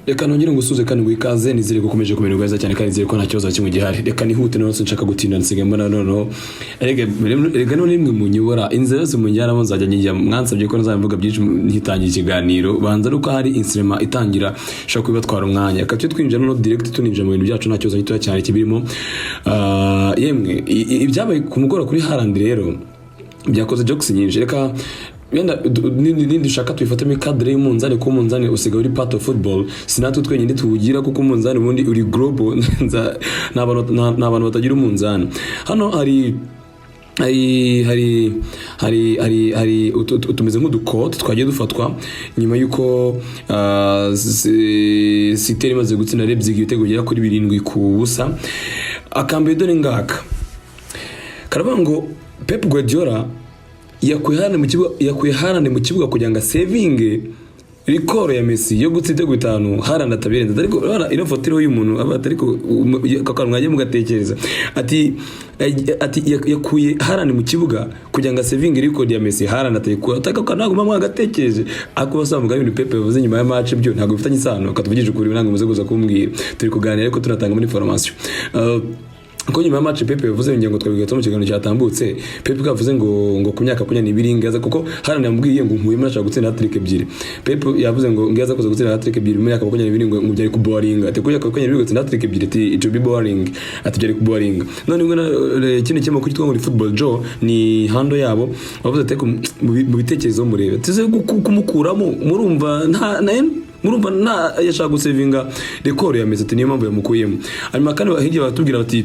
Reka nongere ngusuze kandi nguhe ikaze. Nizere ko ukomeje kumererwa neza cyane kandi nizere ko nta kibazo na kimwe gihari. Reka nihute noneho, sinshaka gutinda, nsigaye mbona noneho. Rega none nimwe munyobora inzira yose munjyanamo nzajya njya. Mwansabye ko nzajya byinshi ntitangira ikiganiro, banza ari uko hari insinema itangira ishobora kuba ibatwara umwanya. Reka tujye twinjira noneho direct, tuninjira mu bintu byacu, nta kibazo gitoya cyane kibirimo. Yemwe, ibyabaye ku mugoroba kuri Haaland rero byakoze jokes nyinshi. Reka wenda nindi ushaka tuyifatemo cadre y'umunzani, kuko umunzani usigaye uri part of football, si natwe twenyine tuwugira, kuko umunzani ubundi uri global. Nta bantu batagira umunzani. Hano hari tumeze nk'udukote twagiye dufatwa nyuma y'uko City imaze gutsinda Leipzig ibitego bigera kuri 7-0. Akambere dore ngaka karavuga ngo Pep Guardiola yakuye Haaland mu kibuga, yakuye Haaland mu kibuga kugira ngo asevinge record ya Messi yo gutsinda ibitego 5, Haaland atabirenza. Ariko urabona ino foto iriho y'umuntu aba ariko ako kantu mwagiye mugatekereza, ati yakuye Haaland mu kibuga kugira ngo asevinge record ya Messi, Haaland atayikura. Ataka ko ntabwo muba mwagatekereje, ariko basanga ibintu Pep yavuze nyuma ya match byo ntabwo bifitanye isano. Katuvugije ukuri, ntabwo muze kuza kumbwira, turi kuganira ariko tunatanga muri information. Ko nyuma ya match Pepe yavuze, ngira ngo twabigatse mu kiganiro cyatambutse, Pepe yavuze ngo ku myaka 22 ngaza, kuko Haaland yamubwiye ngo nkuyemo nashaka gutsinda hat-trick ebyiri. Pepe yavuze ngo ngaza kuza gutsinda hat-trick ebyiri mu myaka 22, ngo byari kuboringa. Ati ku myaka 22 gutsinda hat-trick ebyiri, ati it will be boring, ati byari kuboringa. None ngo kino kinyamakuru cyitwa ngo ni Football Joe, ni handle yabo, bavuze ati mu bitekerezo murebe tuze kumukuramo, murumva nta na murumva nta yashaka gusevinga record ya Messi, ati niyo mpamvu yamukuyemo. Hanyuma kandi hirya baratubwira bati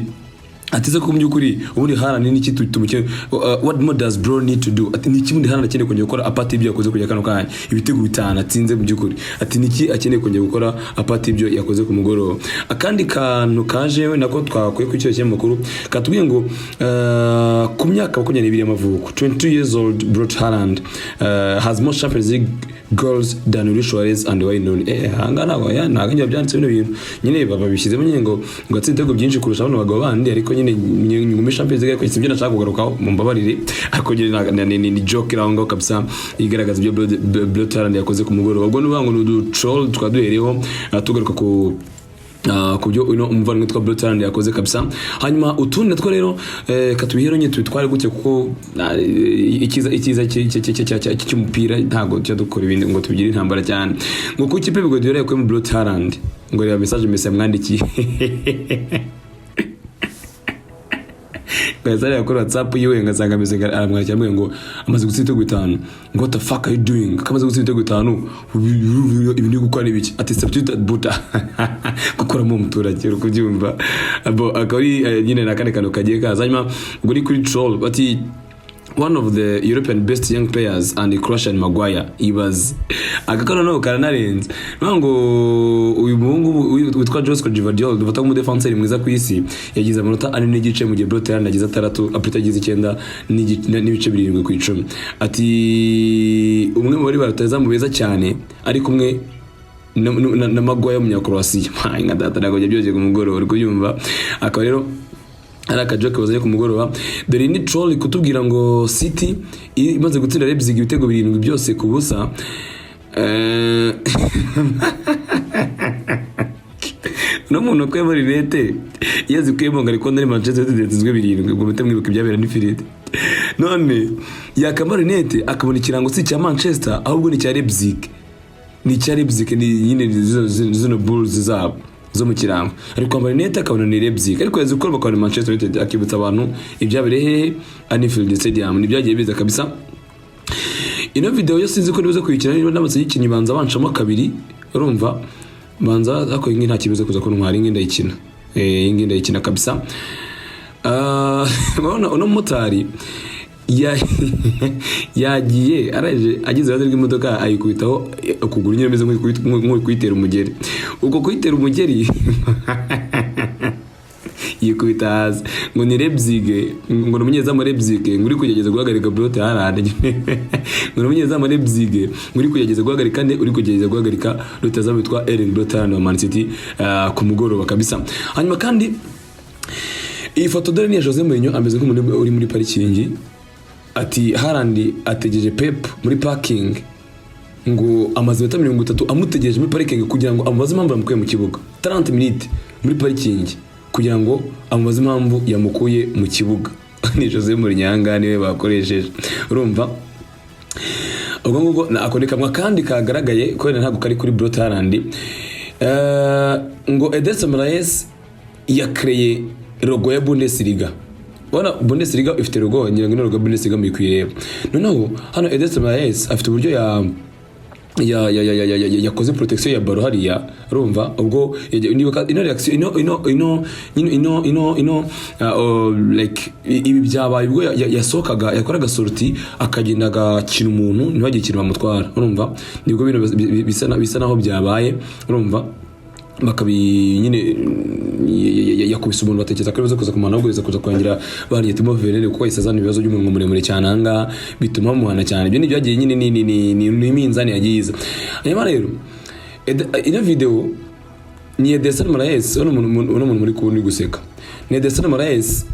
atize ko mu by'ukuri ubundi Haaland ni iki tumuke, what more does bro need to do? Ati ni iki ubundi Haaland akeneye kongera gukora apart ibyo yakoze kujya kano kanya, ibitego 5 atsinze? Mu by'ukuri ati ni iki akeneye kongera gukora apart ibyo yakoze ku mugoroba? Akandi kantu kaje nako twakwiye ku icyo kinyamakuru katubwiye ngo ku myaka 22 y'amavuko, 22 years old Braut Haaland has more Champions League goals than Luis Suarez and Wayne Rooney. Ahangaha ntabwo ya ntabwo njye byanditse bino bintu nyine babishyizemo nyine ngo atsinde ibitego byinshi kurusha bano bagabo bandi, ariko nyine muri Champions League, ariko sibyo nashaka kugarukaho, mumbabarire. Ariko nyine ni joke iri aho ngaho kabisa igaragaza ibyo Braut Haaland yakoze ku mugoroba. Ubwo ni ngo ni udutroll twaduhereyeho tugaruka ku byo uno umuvandimwe witwa Braut Haaland yakoze kabisa. Hanyuma utundi natwo rero katubihero nyine tubitware gutya, kuko ikiza cy'umupira ntabwo tujya dukora ibindi ngo tubigire intambara cyane. Ngo ku ikipe Guardiola yakuyemo Braut Haaland, ngo reba message Messi yamwandikiye, ngo yazariya kuri WhatsApp yiwe, ngasanga ameze aramwandikira amubwira ngo amaze gutsinda ibitego 5, ngo "What the fuck are you doing?" Ko amaze gutsinda ibitego 5, ibi ni gukora ibiki? Ati "Substitute buta gukuramo umuturage." Uri kubyumva? Abo akaba ari nyine n'akandi kantu kagiye kaza. Hanyuma ngo ni kuri troll bati "One of the European best young players and Croatian Maguire." Ibaze aka kano naho karanarenze. Niyo ngo uyu muhungu witwa Josko Gvardiol dufata nk'umudefanseri mwiza ku isi yagize amanota 4.5, mu gihe Braut Haaland yagize 6, Aprita yagize 9.7 ku icumi. Ati umwe mu bari barutazamu beza cyane ari kumwe na Maguire w'umunyakroasiya. Nka data, ntabwo byari ku mugoroba, uri kubyumva? Akaba rero ari akajoke bazanye ku mugoroba. Dore ni troll kutubwira ngo City imaze gutsinda Leipzig ibitego 7 byose ku busa. Uno muntu wakuyemo rinete, iyo azikuyemo ngo ariko ari Manchester United yatsinzwe 7, ubwo muhite mwibuka ibyabera n'ifiriti. None yakambara rinete akabona ikirango si icya Manchester, ahubwo ni icya Leipzig, ni icya Leipzig, ni nyine zino Bulls zabo zo mu kirango. Ari kwambara rinete akabona ni Leipzig, ariko yazikora bakabona Manchester United, akibutsa abantu ibyabereye hehe? Anfield Stadium. Nibyagiye biza kabisa. Ino video yo sinzi ko nibuze kuyikina, niba ndamutse nyikinnye banza banshamo kabiri, urumva banza, ariko iyi ngiyi nta kibazo kuza kuntwara, iyi ngiyi ndayikina, iyi ngiyi ndayikina kabisa. Urabona uno mumotari yagiye araje ageze iruhande rw'imodoka ayikubitaho ukuguru nyine ameze nk'uri kuyitera umugeri. Uko kuyitera umugeri yikubita hasi, ngo ni Leipzig, ngo ni umunyezamu wa Leipzig ngo uri kugerageza guhagarika Braut Haaland, ngo ni umunyezamu wa Leipzig ngo uri kugerageza guhagarika nde? Uri kugerageza guhagarika rutazamu witwa Erling Braut Haaland wa Man City ku mugoroba kabisa. Hanyuma kandi iyi foto dore ni iya Jose Mourinho, ameze nk'umuntu uri muri parikingi. Ati Haaland ategereje Pep muri parking. Ngo amaze iminota 30 amutegereje muri parikingi kugira ngo amubaze impamvu yamukuye mu kibuga. 30 minutes muri parikingi kugira ngo amubaze impamvu yamukuye mu kibuga. Ni Jose Mourinho ahangaha niwe bakoresheje. Urumva, ubwo ngubwo ako ni kamwe. Kandi kagaragaye kubera ntabwo kari kuri Braut Haaland. Ngo Ederson Moraes yakreye logo ya Bundesliga. Ubona Bundesliga ifite logo, ngira ngo ino logo ya Bundesliga muri kuyireba. Noneho hano Ederson Moraes afite uburyo ya ya ya ya ya ya yakoze protection ya ballon hariya. Urumva, ubwo nibuka ino reaction, ino ino ino ino ino oh, like ibi byabaye ubwo yasohokaga, yakoraga sortie, akagenda agakina umuntu ntibagire ikintu bamutwara. Urumva, nibwo bino bisa naho byabaye. Urumva, bakabi nyine yakubise umuntu, batekereza ko aribuze kuza kumuhana, ahubwo biza kuza kurangira bahannye Timo Werner, kuko yahise azana ibibazo by'umunwa muremure cyane ahangaha, bituma bamuhana cyane. Ibyo ni byagiye nyine ni iminzani yagiye iza. Hanyuma rero ino video ni Ederson Moraes. Uno muntu muri kubona uri guseka ni Ederson Moraes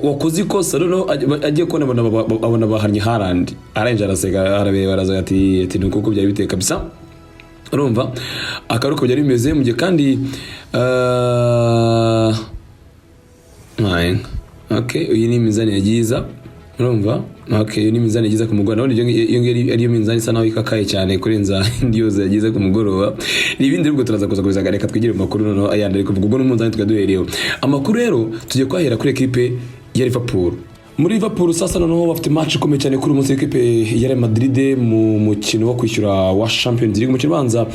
wakoze ikosa. Noneho agiye kubona, abona bahannye Haaland, arangije araseka, arabeba, araza ati ni uko byari biteye kabisa. Urumva, akaba ari uko byari bimeze. Mu gihe kandi okay, iyi ni imizani yagiye iza. Urumva, okay, iyi ni imizani yagize ku mugoroba. Nabona iyo ngiyo ariyo minzani isa naho ikakaye cyane kurenza indi yose yagize ku mugoroba. Ni ibindi rero turaza kuza kubizaga. Reka twigire mu makuru noneho ayandi, ariko ubwo n'umunzani tukaba duhereyeho amakuru. Rero tugiye kuhahera kuri ekipe ya Liverpool. Muri Liverpool sasa noneho bafite match ikomeye cyane kuri uyu munsi, w'ikipe ya Real Madrid, mu mukino wo kwishyura wa Champions League. Umukino ubanza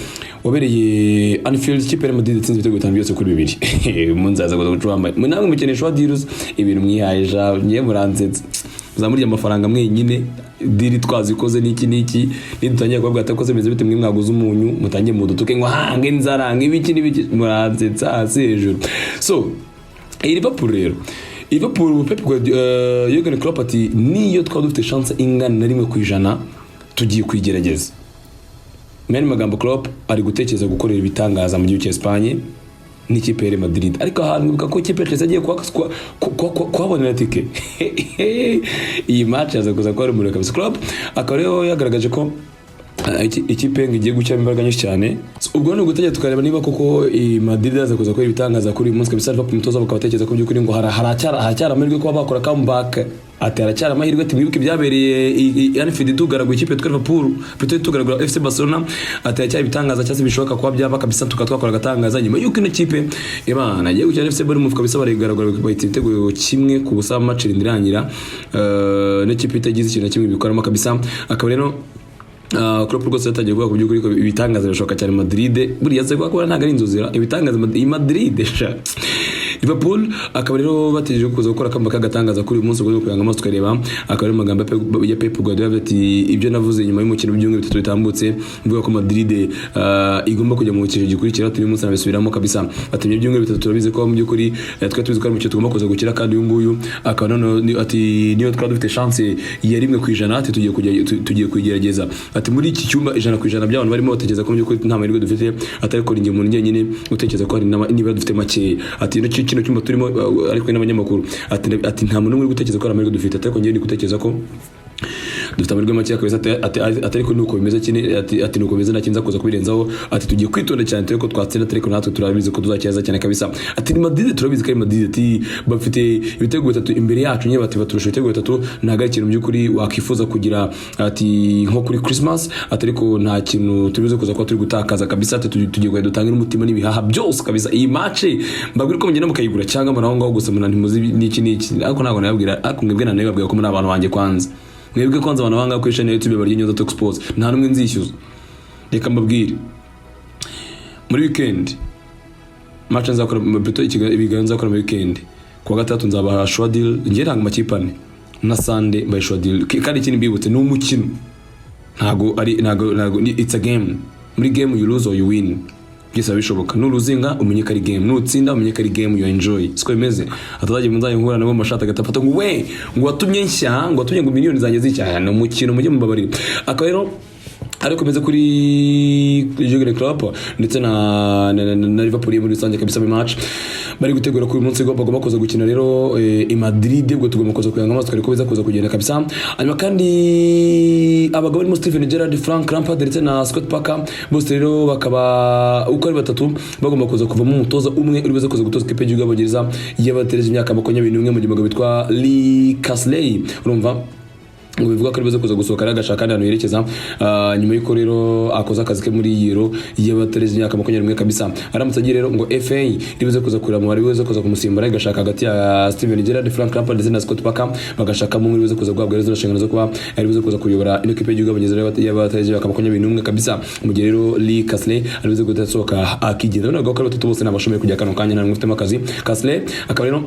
wabereye Anfield, ikipe ya Real Madrid itsinze ibitego bitanu byose kuri bibiri. Munzaza kuza guca wambaye namwe mukenesha wa deals, ibintu mwihaye ja ngiye muransetsa, muzamurya amafaranga mwenyine. Deal twazikoze n'iki n'iki, nidutangiye kubabwira ati koze bimeze bite, mwe mwaguze umunyu, mutangiye mudutuke ngo hange inzara ngo ibiki n'ibiki, muransetsa hasi hejuru. So iyi Liverpool rero, Liverpool, Pep Guardiola, Jurgen Klopp ati niyo twaba dufite chance ingana na 1% tugiye kuyigerageza. Mu yandi magambo, Klopp ari gutekereza gukorera ibitangaza mu gihugu cya Espagne n'ikipe ya Real Madrid. Ariko ahantu wibuka ko ikipe ya Chelsea agiye kuhabonera tike, iyi match yaza kuza kuba ari umuriro kabisa. Klopp akaba rero yagaragaje ko ikipe ngo igiye gushyiramo imbaraga nyinshi cyane. So, ubwo ni ugutegeka tukareba niba koko iyi Madrid yaza kuza gukora ibitangaza kuri uyu munsi kabisa. Liverpool, umutoza bakaba batekereza ko by'ukuri ngo haracyari amahirwe kuba bakora comeback. Ati haracyari amahirwe, ati mwibuke ibyabereye Anfield tugaragura ikipe yitwa Liverpool, plutôt tugaragura FC Barcelona. Ati haracyari ibitangaza cyangwa se bishoboka kuba byaba kabisa, tukaba twakora agatangaza nyuma y'uko ino kipe Imana igiye gukina FC Bournemouth kabisa, barayigaragura bahita ibitego 1-0, match irinda irangira n'ikipe itagize ikintu na kimwe bikoramo kabisa. Akaba rero Klopp rwose yatangiye kuvuga ku by'ukuri ko ibitangaza birashoboka cyane. Madrid buriya se kuba ntabwo ari inzozi ra ibitangaza iyi Madrid sha. Liverpool akaba rero bategereje kuza gukora akamba k'agatangaza kuri uyu munsi. Ubwo kuranga amaso tukareba, akaba ari amagambo ya Pep Guardiola ati ibyo navuze nyuma y'umukino w'ibyumweru 3 bitambutse, mvuga ko Madrid igomba kujya mu cyiciro gikurikira, turi munsi nabisubiramo kabisa. Ati ibyo byumweru 3 turabizi ko mu by'ukuri twari tuzi ko ari umukino tugomba kuza gukira. Kandi uyu nguyu akaba noneho ati niyo twaba dufite chance ya 1%, ati tugiye kujya tugiye kuyigerageza. Ati muri iki cyumba 100% by'abantu barimo batekereza ko mu by'ukuri nta mahirwe dufite, ati ariko ni njye muntu njyenyine utekereza ko hari nibura dufite makeya. Ati ino kino cyumba turimo ariko n'abanyamakuru, ati nta muntu n'umwe uri gutekereza ko hari amahirwe dufite, ati ariko njyewe ndi gutekereza ko dufite amahirwe make kabisa. Ati ariko nuko bimeze kine, ati nuko bimeze, nta kinza kuza kubirenzaho. Ati tugiye kwitonda cyane turebe ko twatsinda, ariko natwe turabizi ko tuzakeza cyane kabisa. Ati ni Madrid, turabizi ko ari Madrid. Ati bafite ibitego bitatu imbere yacu nyine, bati baturusha ibitego bitatu, ntabwo ari ikintu mu by'ukuri wakwifuza kugira, ati nko kuri Christmas. Ati ariko nta kintu turibuze kuza kuba turi gutakaza kabisa. Ati tugiye kujya dutange n'umutima n'ibihaha byose kabisa. Iyi match mbabwira ko mugenda mukayigura cyangwa muri aho ngaho gusa muna ntimuzi n'iki n'iki, ariko ntabwo nababwira. Ariko mwebwe nanabibabwira ko muri abantu banjye kwanza, mwebwe kwanza abantu banga kuri channel YouTube barya Inyonza Talk Sports, nta n'umwe nzishyuza. Reka mbabwire, muri weekend match nzakora, plutôt ibiganiro nzakora muri weekend, kuwa gatandatu nzabaha sure deal, ngiye ntanga amakipe ane, na Sunday mbaye sure deal. Kandi ikindi mbibutse, ni umukino, ntago ari ntago it's a game. Muri game you lose or you win, byose biba bishoboka. Nuruzinga umenye ko ari game, nutsinda umenye ko ari game, you enjoy. Siko bimeze? Atazajya muzajya nkura nabo mashati agafata ngo we ngo watumye nshya, ngo watumye ngo miliyoni zanjye zicyaha. Ni umukino, mujye mubabarira. Akaba rero Ariko meze kuri Jurgen Klopp ndetse na Liverpool muri rusange kabisa, mu match bari gutegura kuri uyu munsi bagomba kuza gukina rero i Madrid, ubwo tugomba kuza kuyanga amaso tukareba ko biza kuza kugenda kabisa. Hanyuma kandi abagabo barimo Steven Gerrard, Frank Lampard ndetse na Scott Parker, bose rero bakaba uko ari batatu bagomba kuza kuvamo umutoza umwe uri buze kuza gutoza ikipe y'igihugu y'Abongereza y'abatereje imyaka 21, mu gihe umugabo witwa Lee Carsley, urumva, ngo bivuga ko ari buze kuza gusohoka rero agashaka ahandi hantu yerekeza, nyuma y'uko rero akoze akazi ke muri Euro y'abatereje imyaka 21 kabisa. Aramutse agiye rero, ngo FA iri buze kuza kureba mu bari buze kuza kumusimbura, igashaka hagati ya Steven Gerrard, Frank Lampard ndetse na Scott Parker, bagashakamo umwe uri buze kuza guhabwa rero inshingano zo kuba ari buze kuza kuyobora ino kipe y'igihugu y'Abongereza y'abatereje imyaka 21 kabisa, mu gihe rero Lee Carsley ari buze guhita asohoka akigenda. None ko ari batatu bose ni abashomeri kujya kano kanya, nta n'umwe ufitemo akazi. Carsley akaba rero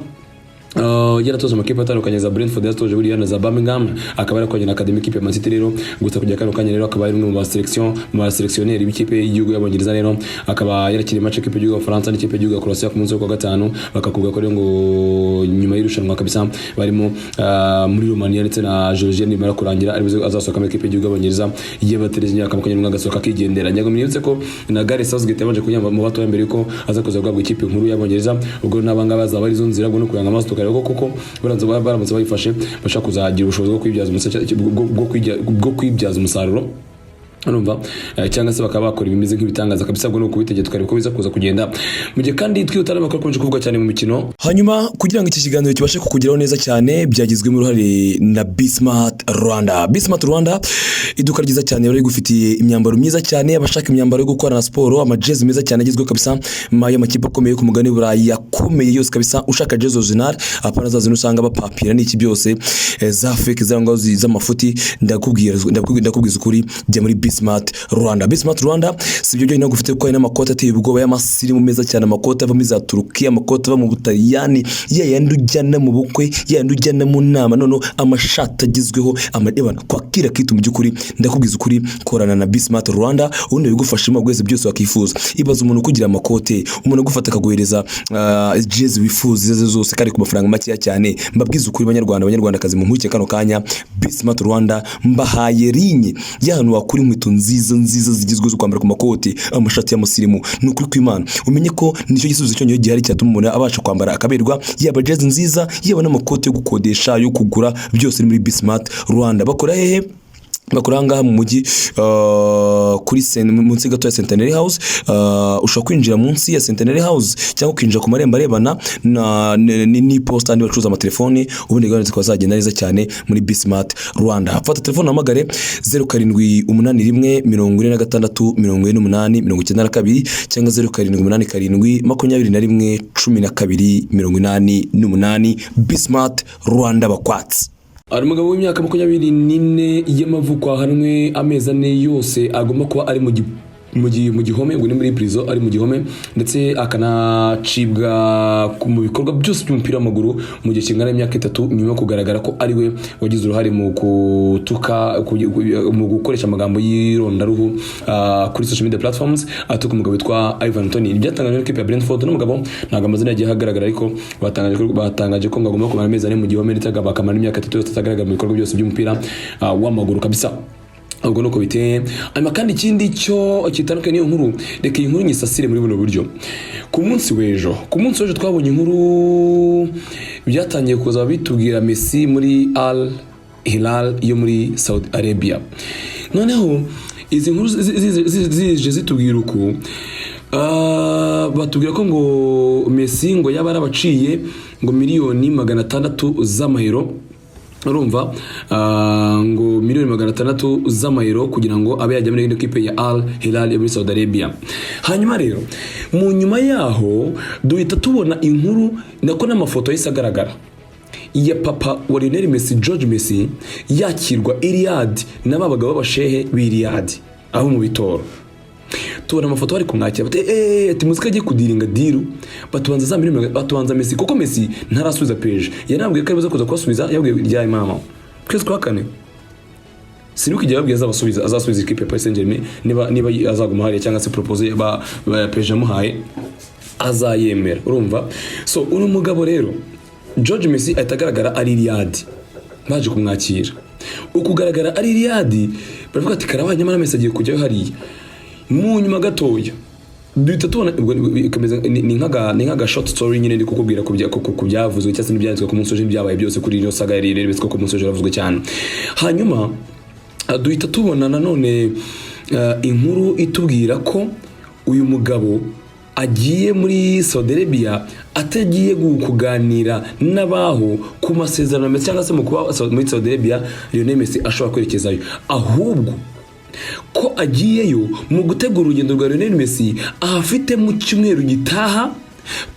yaratoje amakipe atandukanye, za Brentford yatoje buriya na za Birmingham, akaba yarakoranye na Academy ikipe ya Man City rero. Gusa kujya kano kanya rero akaba ari umwe mu ba sélectionneur b'ikipe y'igihugu y'Abongereza. Rero akaba yarakiriye match ikipe y'igihugu y'Abafaransa n'ikipe y'igihugu ya Croatia ku munsi wo kuwa gatanu, bakakubwira ko rero ngo nyuma y'irushanwa kabisa barimo muri Romania ndetse na Georgia nimara kurangira, ari buze azasohoka muri ikipe y'igihugu y'Abongereza y'abatereje imyaka 21, agasohoka akigendera. Nyago mwibutse ko na Gareth Southgate yabanje kunyamba mu batoya mbere yuko aza kuza guhabwa ikipe nkuru y'Abongereza. Ubwo n'abangaba bazaba ari zo nzira, ubwo no kuyanga amaso tukareba ko koko baramutse bayifashe bashaka kuzagira ubushobozi bwo kwibyaza umusaruro, urumva, cyangwa se bakaba bakora ibimeze nk'ibitangaza kabisa. Ubwo ni ukubitegeka tukareba uko biza kuza kugenda, mu gihe kandi twihuta n'amakuru akomeje kuvugwa cyane mu mikino. Hanyuma kugira ngo iki kiganiro kibashe kukugeraho neza cyane, byagizwemo uruhare na Bismart Rwanda. Bismart Rwanda, iduka ryiza cyane bari gufitiye imyambaro myiza cyane, abashaka imyambaro yo gukorana siporo, amajezi meza cyane agezweho kabisa y'amakipe akomeye ku mugabane w'Uburayi yakomeye yose kabisa. Ushaka jezi original, apana za zino usanga bapapira n'iki byose, za fake zangwa z'amafuti, ndakubwiza ukuri, jya muri Bismart Rwanda. Bismart Rwanda si ibyo byonyine gufite, kuko hari n'amakoti ateye ubwoba y'amasirimu meza cyane, amakoti ava muri za Turukiya, amakoti ava mu Butaliyani, ya yandi ujyana mu bukwe, ya yandi ujyana mu nama, noneho amashati agezweho amadebana kwakira kitu. Mu by'ukuri ndakubwiza ukuri, korana na Bismart Rwanda ubundi bigufashamo bwese byose wakifuza. Ibaza umuntu ukugira amakote, umuntu agufata akaguhereza jezi wifuza izo arizo zose kandi ku mafaranga makeya cyane. Mbabwiza ukuri, Banyarwanda, Banyarwandakazi, mu nkurikire kano kanya, Bismart Rwanda mbahaye rinye y'ahantu wakura inkweto nziza nziza zigezweho zo kwambara ku makoti, amashati y'amusirimu. Ni ukuri kw'Imana, umenye ko nicyo gisubizo cyonyine gihari cyatuma umuntu abasha kwambara akaberwa, yaba jezi nziza, yaba n'amakoti yo gukodesha, yo kugura, byose ni muri Bismart Rwanda. Bakora hehe? Bakora aha ngaha mu mujyi, kuri munsi gato ya Centenary House. Ushobora kwinjira munsi ya Centenary House cyangwa ukinjira ku marembo arebana na n'iposita andi bacuruza amatelefoni, ubundi gahunda zikaba zagenda neza cyane muri Bismart Rwanda. Fata telefone uhamagare 0781464892 cyangwa 0787211288. Bismart Rwanda, bakwatsi. Hari umugabo w'imyaka 24 y'amavuko ahanwe amezi 4 yose agomba kuba ari mu gihome, ngo ni muri prison, ari mu gihome, ndetse akanacibwa mu bikorwa byose by'umupira w'amaguru mu gihe kingana n'imyaka 3, nyuma yo kugaragara ko ari we wagize uruhare mu kutuka, mu gukoresha amagambo y'irondaruhu kuri social media platforms, atuka umugabo witwa Ivan Toney. Ibyatangajwe n'ikipe ya Brentford n'umugabo ntabwo amazina yagiye ahagaragara, ariko batangaje ko ngo agomba kumara amezi 4 mu gihome, ndetse akamara imyaka 3 yose atagaragara mu bikorwa byose by'umupira w'amaguru kabisa. Ubwo nuko biteye. Hanyuma kandi ikindi cyo kitandukanye n'iyo nkuru, reka iyi nkuru nyisasire muri buno buryo. Ku munsi w'ejo twabonye inkuru byatangiye kuza bitubwira Messi muri Al Hilal yo muri Saudi Arabia. Noneho izi nkuru zije zitubwira uku, batubwira ko ngo Messi ngo yaba yarabaciye ngo miliyoni 600 z'amayero, urumva, ngo miliyoni 600 z'amayero kugira ngo abe yajya muri ino kipe ya Al Hilal yo muri Saudi Arabia. Hanyuma rero mu nyuma yaho duhita tubona inkuru, nako n'amafoto yahise agaragara ya papa wa Lionel Messi, George Messi, yakirwa i Riyadh n'aba bagabo b'abashehe b'i Riyadh aho mu bitoro. Tubona amafoto bari kumwakira, bati ati muzika agiye kudiringa deal, batubanza za miliyoni, batubanza Messi, kuko Messi ntarasubiza PSG. Yanabwiye ko ari buze kuza kubasubiza, yabwiye rya mama kwezi kwa kane, sinibuka igihe yababwiye azabasubiza, azasubiza ikipe ya Paris Saint-Germain, niba azaguma hariya cyangwa se propose ba PSG yamuhaye azayemera, urumva. So uyu mugabo rero George Messi ahita agaragara ari Riyadh baje kumwakira. Ukugaragara ari Riyadh, baravuga ati karabaye, nyamara Messi agiye kujyayo hariya. Mu nyuma gatoya duhita tubona ubwo bikomeza, ni nk'aga short story nyine ndi kukubwira ku byavuzwe cyangwa se n'ibyanditswe ku munsi w'ejo n'ibyabaye byose kuri ino saga yari irebetse ko ku munsi w'ejo yaravuzwe cyane. Hanyuma duhita tubona nanone inkuru itubwira ko uyu mugabo agiye muri Saudi Arabia atagiye kuganira n'abaho ku masezerano meza cyangwa se mu kuba muri Saudi Arabia Lionel Messi ashobora kwerekezayo, ahubwo ko agiyeyo mu gutegura urugendo rwa Lionel Messi ahafite mu cyumweru gitaha,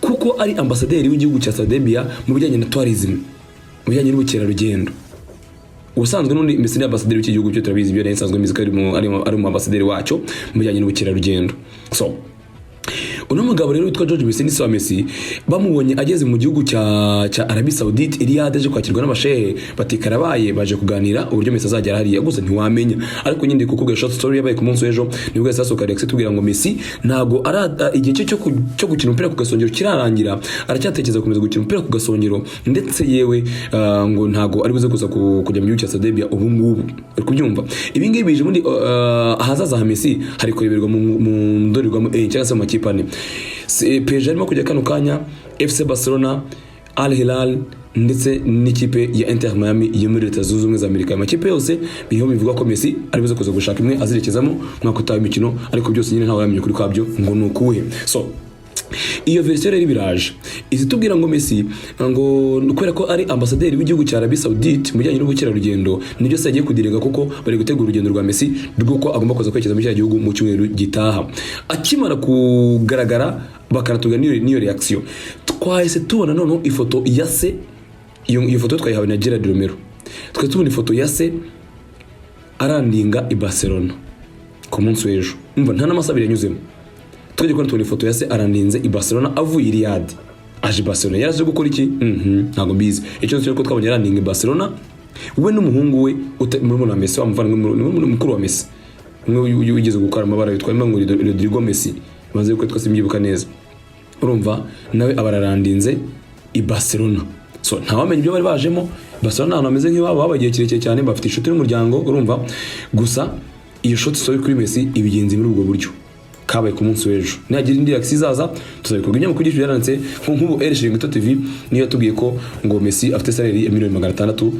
kuko ari ambasaderi w'igihugu cya Saudi Arabia mu bijyanye na tourism, mu bijyanye n'ubukerarugendo. Ubusanzwe n'undi Messi ni ambasaderi w'iki gihugu cyo, turabizi ibyo, nari nsanzwe mbizi ko ari mu ambasaderi wacyo mu bijyanye n'ubukerarugendo. So uno mugabo rero witwa George Messi, ni wa Messi, bamubonye ageze mu gihugu cya Arabie Saoudite i Riyadh, aje kwakirwa n'abashehe, bati karabaye, baje kuganira uburyo Messi azagera hariya. Gusa ntiwamenya, ariko nyine ndi kukubwira short story yabaye ku munsi w'ejo. Nibwo yahise hasohoka reaction tubwira ngo Messi ntabwo ara igihe cye cyo gukina umupira ku gasongero kirarangira, aracyatekereza gukomeza gukina umupira ku gasongero, ndetse yewe ngo ntabwo ari buze kuza kujya mu gihugu cya Saudi Arabia ubu ngubu. Uri kubyumva, ibi ngibi bije muri ahazaza ha Messi hari kureberwa mu ndorerwamo cyangwa se mu makipe ane. PSG arimo kujya kano kanya, FC Barcelona, Al Hilal ndetse n'ikipe ya Inter Miami yo muri Leta Zunze Ubumwe za Amerika. Aya makipe yose biriho bivuga ko Messi ari buze kuza gushaka imwe azerekezamo umwaka utaha imikino, ariko byose nyine ntawe uramenya ukuri kwabyo ngo ni ukuhe. So iyo version rero biraje izitubwira ngo Messi, ngo kubera ko ari ambasaderi w'igihugu cya Arabie Saoudite mu bijyanye n'ubukerarugendo, nibyo se agiye kudirenga, kuko bari gutegura urugendo rwa Messi rw'uko agomba kuza kwerekeza muri kiriya gihugu mu cyumweru gitaha. Akimara kugaragara bakanatubwira n'iyo reaction, twahise tubona noneho ifoto ya se. Iyo foto twayihawe na Gerard Romero. Twahise tubona ifoto ya se arandinga i Barcelona ku munsi w'ejo. Umva, nta n'amasaha 2 yanyuzemo, twajya kubona tubona ifoto ya se arandinze i Barcelona, avuye i Riyadh aje i Barcelona. Yaraje gukora iki? Ntabwo mbizi. Icyo nzi ko twabonye arandinga i Barcelona, we n'umuhungu we murumuna wa Messi, wa muvandimwe, mukuru wa Messi umwe wigeze gukora amabara witwa ngo Rodrigo Messi, maze yuko twese mbyibuka neza. Urumva nawe aba ararandinze i Barcelona. So ntawamenya ibyo bari bajemo. Barcelona ahantu hameze nk'iwabo, babaye igihe kirekire cyane, bafite inshuti n'umuryango. Urumva gusa iyo short story kuri Messi ibigenzi muri ubwo buryo kabaye ku munsi w'ejo. Nihagira indi reaction izaza tuzabikorwa. Ibinyamakuru byinshi byaranditse, nk'ubu El Chiringuito TV niyo yatubwiye ko ngo Messi afite salary ya miliyoni 600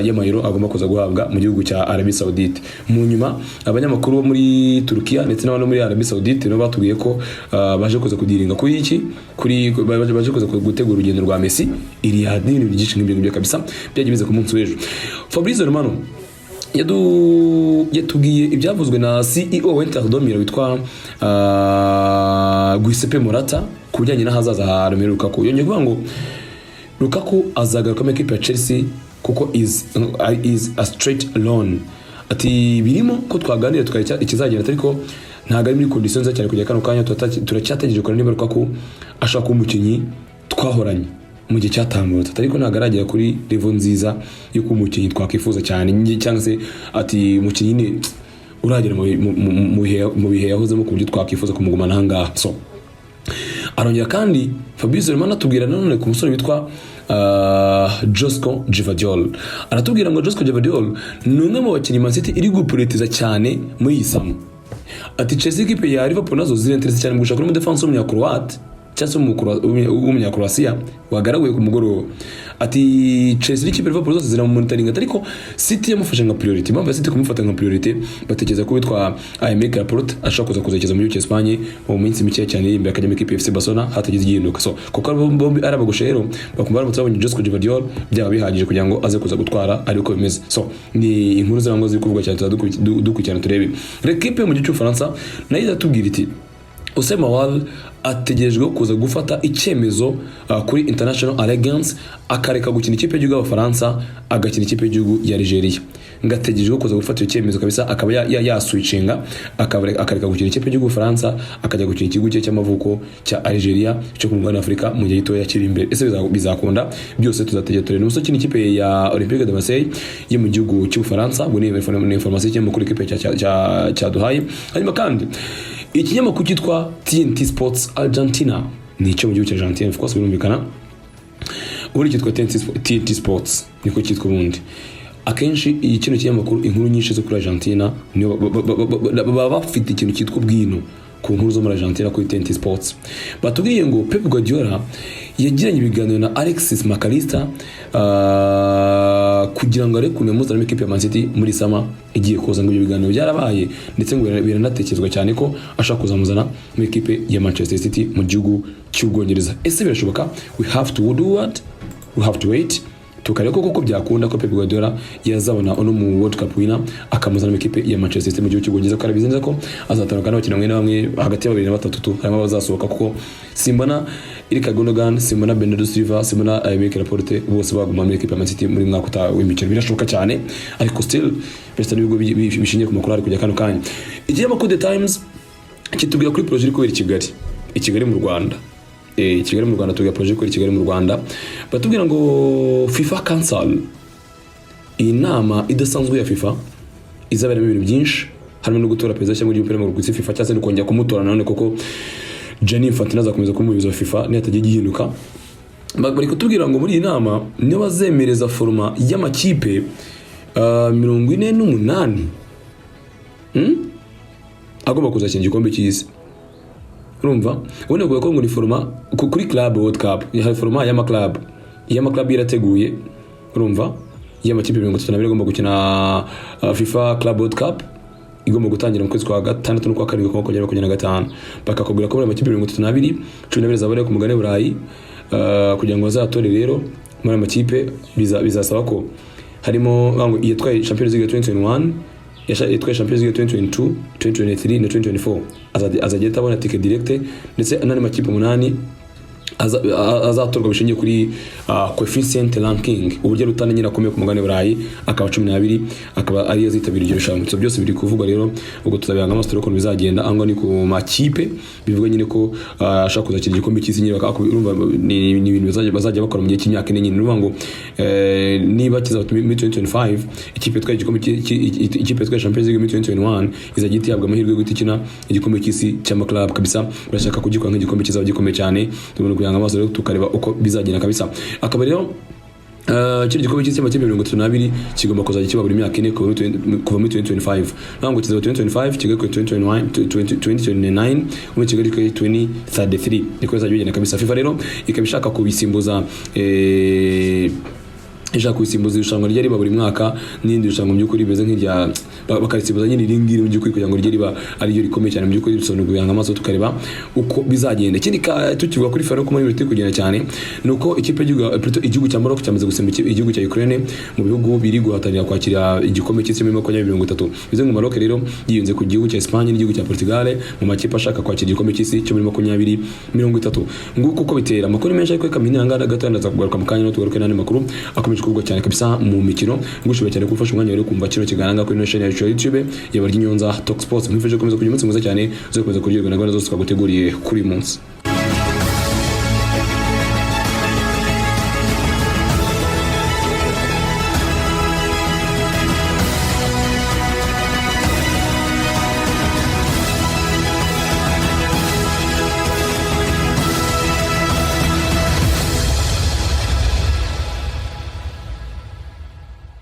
y'amayero agomba kuza guhabwa mu gihugu cya Arabie Saoudite. Mu nyuma abanyamakuru bo muri Turukiya ndetse n'abandi bo muri Arabie Saoudite nabo batubwiye ko baje kuza kudiringa kuri iki, kuri baje kuza gutegura urugendo rwa Messi i Riyadh n'ibintu byinshi nk'ibyo ngibyo kabisa byagiye biza ku munsi w'ejo. Fabrizio Romano yatubwiye ibyavuzwe na CEO wa Inter de Milan witwa Giuseppe Morata ku bijyanye n'ahazaza ha Romelu Lukaku. Yongeye kuvuga ngo Lukaku azagaruka mu ekipe ya Chelsea kuko is a straight loan. Ati birimo ko twaganira tukareba ikizagenda, ariko ntabwo ari muri condition nziza cyane kujya kano kanya. Turacyategereje kureba niba Lukaku ashaka kuba umukinnyi twahoranye mu gihe cyatambutse, ariko ntabwo aragera kuri level nziza yo kuba umukinnyi twakwifuza cyane, cyangwa se ati umukinnyi nyine uragera mu bihe yahozemo ku buryo twakwifuza kumugumana aha ngaha. So arongera kandi Fabrizio Romano atubwira nanone ku musore witwa Josko Gvardiol. Aratubwira ngo Josko Gvardiol ni umwe mu bakinnyi Man City iri guprioritiza cyane muri iyi summer. Ati Chelsea, ikipe ya Liverpool nazo zirinterese cyane mu gushaka umu defense w'umunyakroate cyangwa se w'umunyakroatia wagaraguye ku mugoroba. Ati Chelsea n'ikipe ya Liverpool zose ziramumonitoringa, ariko City yamufashe nka priority. Impamvu ya City kumufata nka priority, batekereza ko witwa Aymeric Laporte ashobora kuza kuzekeza mu gihugu cya Espagne mu minsi mike cyane iri imbere, akajya mu ikipe ya FC Barcelona hatagize igihinduka. So kuko ari bombi ari abagushe rero, bakumva baramutse babonye Josko Gvardiol byaba bihagije kugira ngo aze kuza gutwara, ariko bimeze. So ni inkuru zirangwa ziri kuvugwa cyane, tuzadukurikirana turebe. L'Equipe mu gihugu cy'Ubufaransa nayo iratubwira iti Houssem Aouar ategerejwe kuza gufata icyemezo kuri International Alliance, akareka gukina ikipe y'igihugu y'Abafaransa agakina ikipe y'igihugu ya Algeria. Ngategerejwe kuza gufata icyo cyemezo kabisa, akaba yaswitchinga akareka gukina ikipe y'igihugu y'Ubufaransa akajya gukina igihugu cye cy'amavuko cya Algeria cyo ku mugabane wa Afurika mu gihe gitoya kiri imbere. Ese bizakunda? Byose tuzategera turebe. Umusore ukina ikipe ya Olympique de Marseille yo mu gihugu cy'Ubufaransa. Ubwo ni information y'ikinyamakuru ikipe cyaduhaye. Hanyuma kandi ikinyamakuru cyitwa TNT Sports Argentina, ni icyo mu gihugu cya Argentina, of course birumvikana, ubundi cyitwa TNT Sports, niko cyitwa ubundi. Akenshi iyi kino kinyamakuru, inkuru nyinshi zo kuri Argentina niyo baba bafite ikintu cyitwa ubwino ku nkuru zo muri Argentina. Kuri TNT Sports batubwiye ngo Pep Guardiola yagiranye ibiganiro na Alexis Mac Allister kugira ngo arebe ukuntu yamuzanamo ikipe ya Man City muri summer igiye kuza. Ngo ibyo biganiro byarabaye, ndetse ngo biranatekerezwa cyane ko ashaka kuzamuzana muri ikipe ya Manchester City mu gihugu cy'Ubwongereza. Ese birashoboka? We have to do what? We have to wait, tukareba ko koko byakunda ko Pep Guardiola yazabona uno mu World Cup winner akamuzana mu ikipe ya Manchester City mu gihugu cy'Ubwongereza, ko arabizi neza ko azatandukana n'abakinnyi bamwe na bamwe, hagati ya babiri na batatu tu harimo abazasohoka, kuko simbona Ilkay Gundogan, simbona Bernardo Silva, simbona Aymeric Laporte bose baguma muri ikipe ya Man City muri mwaka utaha w'imikino. Birashoboka cyane, ariko still bisa n'ibigo bishingiye ku makuru ari kujya kano kanya. Ikinyamakuru The Times kitubwira kuri projet iri kubera i Kigali, i Kigali mu Rwanda. Kigali mu Rwanda, tubwira projet iri Kigali mu Rwanda. Batubwira ngo FIFA Council, iyi nama idasanzwe ya FIFA izaberamo ibintu byinshi, harimo no gutora perezida cyangwa w'umupira w'amaguru ku isi FIFA, cyangwa se no kongera kumutora nanone, kuko Gianni Infantino azakomeza kuba umuyobozi wa FIFA nihatagira igihinduka. Bari kutubwira ngo muri iyi nama niyo bazemereza format y'amakipe 48 Agomba kuzakina igikombe cy'isi. Urumva, ubundi bavuga ko ngo ni format kuri Club World Cup, hari format y'ama club irateguye. Urumva, y'amakipe 32 agomba gukina FIFA Club World Cup igomba gutangira mu kwezi kwa gatandatu n'ukwa karindwi kwa 2025. Bakakubwira ko muri ayo makipe 32, 12 azaba ari ku mugabane w'Uburayi. Kugira ngo bazatore rero muri ayo makipe bizasaba ko harimo ngo iyatwaye Champions League 2021, yatwaye Champions League 2022, 2023 na 2024 azajya ahita abona ticket direct, ndetse n'andi makipe umunani azatorwa bishingiye kuri coefficient ranking, uburyo rutana nyine akomeye ku mugabane w'Uburayi, akaba 12, akaba ariyo azitabira iryo rushanwa. So byose biri kuvugwa rero, ubwo tuzabihanga amaso turebe ukuntu bizagenda. Aho ngaho ni ku makipe bivuga nyine ko ashaka kuzakina igikombe cy'isi nyine, urumva ni ibintu bazajya bakora mu gihe cy'imyaka 4 nyine. Urumva ngo niba kizaba muri 2025, ikipe yatwaye igikombe ikipe yatwaye Champions League muri 2021 izajya ihita ihabwa amahirwe yo guhita ikina igikombe cy'isi cy'ama club kabisa. Barashaka kugikora nk'igikombe kizaba gikomeye cyane. Tugomba kuyanga amaso rero tukareba uko bizagenda kabisa. Akaba rero kino gikombe cy'isi cy'amakipe 32 kigomba kuzajya kiba buri myaka 4 kuva muri 2025. Ntabwo kizaba 2025, kigali kuri 2021, 2029, muri Kigali kuri 2033, niko bizajya bigenda kabisa. FIFA rero ikaba ishaka kubisimbuza, ishaka kubisimbuza irushanwa rijya riba buri mwaka n'irindi rushanwa mu by'ukuri rimeze nk'irya bakarisimbuza nyine iri ngiri mu by'ukuri, kugira ngo rijye riba ariryo rikomeye cyane mu by'ukuri. Bisobanura kuyanga amaso tukareba uko bizagenda. Ikindi tukivuga kuri FIFA, ko muri turi kugenda cyane, ni uko ikipe y'igihugu, plutôt igihugu cya Maroc cyamaze gusimba igihugu cya Ukraine mu bihugu biri guhatanira kwakira igikombe cy'isi muri 2030. Bivuze ngo Maroc rero yiyunze ku gihugu cya Espagne n'igihugu cya Portugal mu makipe ashaka kwakira igikombe cy'isi cyo muri 2030. Nguko uko bitera amakuru menshi, ariko reka mpine ahangaha gato, ndaza kugaruka mu kanya no tugaruke n'andi makuru akomeje kuvugwa cyane kabisa mu mikino. Ngushimiye cyane gufasha umwanya rero kumva kino kiganiro kuri ino chaîne yacu ya YouTube ya Baryinyonza Talk Sports. Nkwifurije gukomeza kugira umunsi mwiza cyane, uzakomeza kuryoherwa na gahunda zose twaguteguriye kuri uyu munsi.